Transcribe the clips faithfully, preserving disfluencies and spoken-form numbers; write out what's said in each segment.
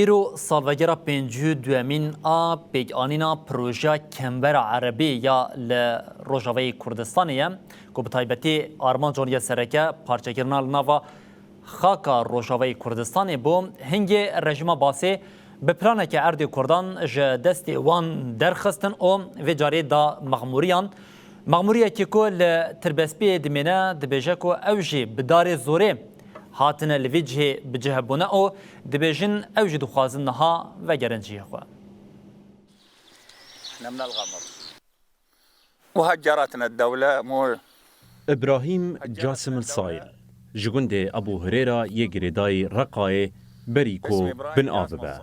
Îro salvegera pêncî û duyemîn a pêkanîna projeya Kembera Erebî ya li Rojavayê Kurdistanê ye, ku bi taybetî armanc wan ya sereke parçekirina li nava xaka Rojavayê Kurdistanê bû. Hingê rejîma Basê bi planeke erdê Kurdan ji destê wan derxistin û vê carê da mexmûriyan. Mexmûriyekî ku li Tirbespiyê dimêne, dibêje ku ew jî bi darê zorê hatine li vî cihê bi cih bûne û dibêjin ew jî dixwazin niha vegerin cihê xwe. احنا من الغمر وهجرتنا الدولة مو Îbrahîm Casim El Sail ji gundê Ebû Hurêra yê girêdayî Reqayê berî ku bin av bibe.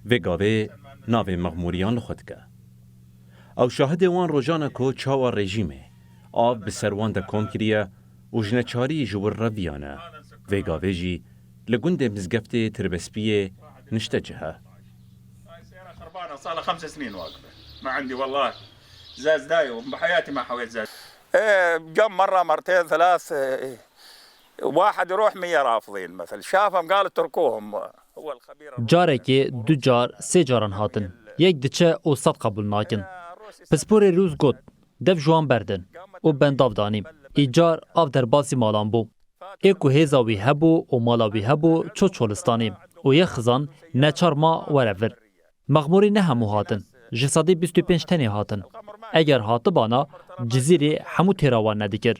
Vê gavê navê mexmûriyan li xwe dike. Ew şahidê wan rojan e ku çawa rejîmê av bi ser wan de kom kiriye û ji neçarî ji wir re viyane. Vê gavê jî li gundê mizgeftê Tirbespiyê niştecih e. هاي السيارة خربانة صار لها خمس سنين واقفة. ما عندي والله زاز دايم بحياتي ما حويت زاز. إيه، كم مرة مرتين ثلاث إيه، واحد يروح مية رافضين مثل شافهم قال اتركوهم. هو الخبير Carekê, du car, sê caran hatin. Yek diçe û sed qebûl nakin. Pisporê Rûs got, dev ji wan berdin û bendav danî. Îcar av derbasî malan bû. Ê ku hêza wî hebû û mala wî hebû çû çolistanê û yê xizan neçar ma were vir. Mexmûrî ne hemû hatin. Ji sedî bîst û pênc tenê hatin. Eger hatibana, Cizîrê hemû têra wan nedikir.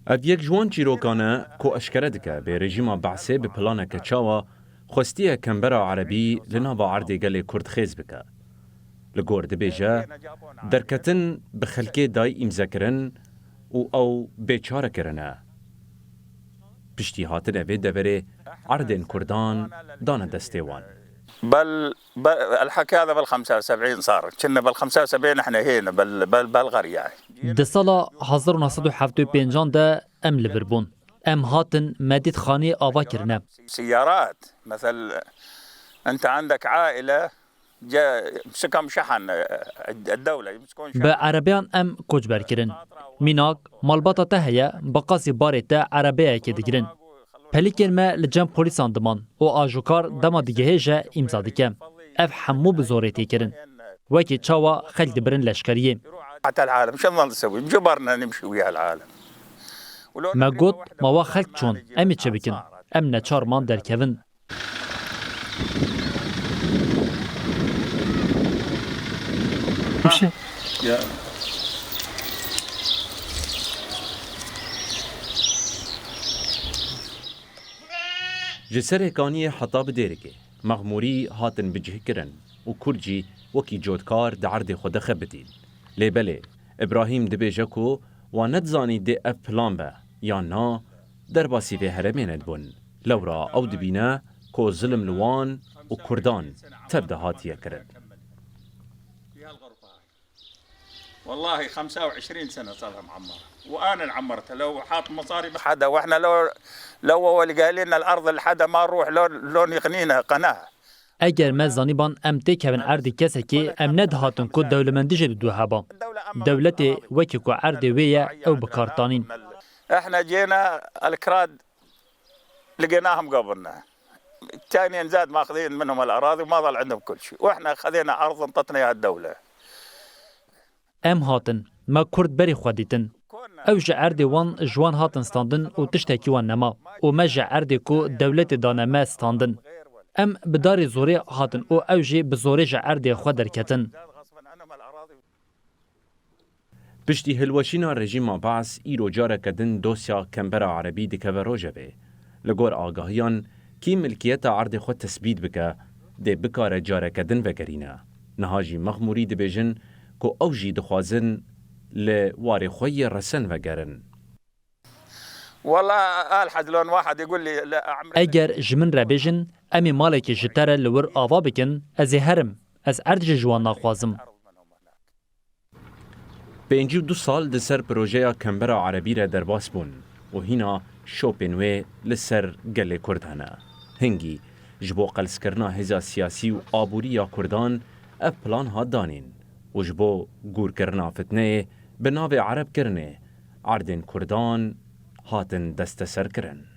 Ev yek ji wan çîrokan e ku eşkere dike bê rejîma Be'sê bi planeke çawa xwestiye Kembera Erebî li nava erdê gelê Kurd xêz bike. Li gor dibêje, derketin bi xelkê dayî îmzekirin û ew bêçare kirine. Piştî hatinê vê deverê erdên Kurdan dane destê wan. بل بل الحكي هذا بال خمسة وسبعين صار، كنا بال خمسة وسبعين احنا هنا بال بال بالقرية. Di sala hezar û neh sed û hevdeh û pêncan de em li vir bûn. Em hatin Medîd Xanî ava kirine. سيارات مثل انت عندك عائلة جا مسكهم شحن الدولة يمسكون Bi erebeyan em koçber kirin. Mînak, malbata te heye, bi qasî barê te erebeyekê digirin. Pelîkên me li cem polîsan diman û ajûkar dema digihêje îmza dike. Ev hemû bi zorê tê kirin. Wekî çawa xelk dibirin leşkeriyê. حتى العالم شو نظل نسوي؟ مجبرنا نمشي ويا العالم. Me got, ma wa xelk çûn, em ê çi bikin? Em neçar man derkevin. Ji Serê Kaniyê heta bi Dêrikê, mexmûrî hatin bicihkirin û Kurd jî wekî cotkar di erdê xwe de xebitîn. Lê belê, Îbrahîm dibêje ku wan nedizanî dê ev plan be yan na, derbasî vê herêmê nedibûn. Lewra ew dibîne ku zilim li wan û Kurdan tev de hatiye kirin. والله خمسة وعشرين سنة صار لها معمرة. وأنا اللي عمرتها. لو حاط مصاري بح- حدا واحنا لو لو هو اللي قال لنا الارض لحدا ما نروح لو لون يغنينا قناه. Eger me zanîban em têkevin erdê kesekê, em nedihatin ku dewlemendî jê bi dû heba. Dewletê wekî ku erdê wê ye, ew bi kar tanîn. احنا جينا الكراد لقيناهم قبلنا. الثانيين زاد ماخذين منهم الاراضي وما ظل عندهم كل شيء، واحنا خذينا ارض انطتنا اياها الدوله. Em hatin, me Kurd berî xwe dîtin. Ew ji erdê wan ji wan hatin standin û tiştekî wan nema û me ji erdê ku dewletê dane me standin. Em bi darê zorê hatin û ew jî bi zorê ji erdê xwe derketin. Piştî hilweşîna rejîma Baas îro careke din dosya Kembera Erebî dikeve rojevê. Li gor agahiyan, kî milkiyeta erdê xwe tesbît bike, dê bikare careke din vegerîne. Niha jî Mexmûrî dibêjin ku ew jî dixwazin li warê xwe yê resen vegerin. والله الحد لون واحد يقول لي لا اعمل. Eger ji min re bêjin, em ê malekê ji te re li wir ava bikin, ez ê herim. Ez erd jî ji wan naxwazim. Pêncî û du sal di ser projeya Kembera Erebî re derbas bûn û hîna şopên wê li ser gelê Kurd hene. Hingî ji bo qelskirina hêza siyasî û aborî ya Kurdan ev plan hat danîn û ji bo gûrkirina fitneyê bi navê Ereb kirinê erdên Kurdan hatin desteserkirin.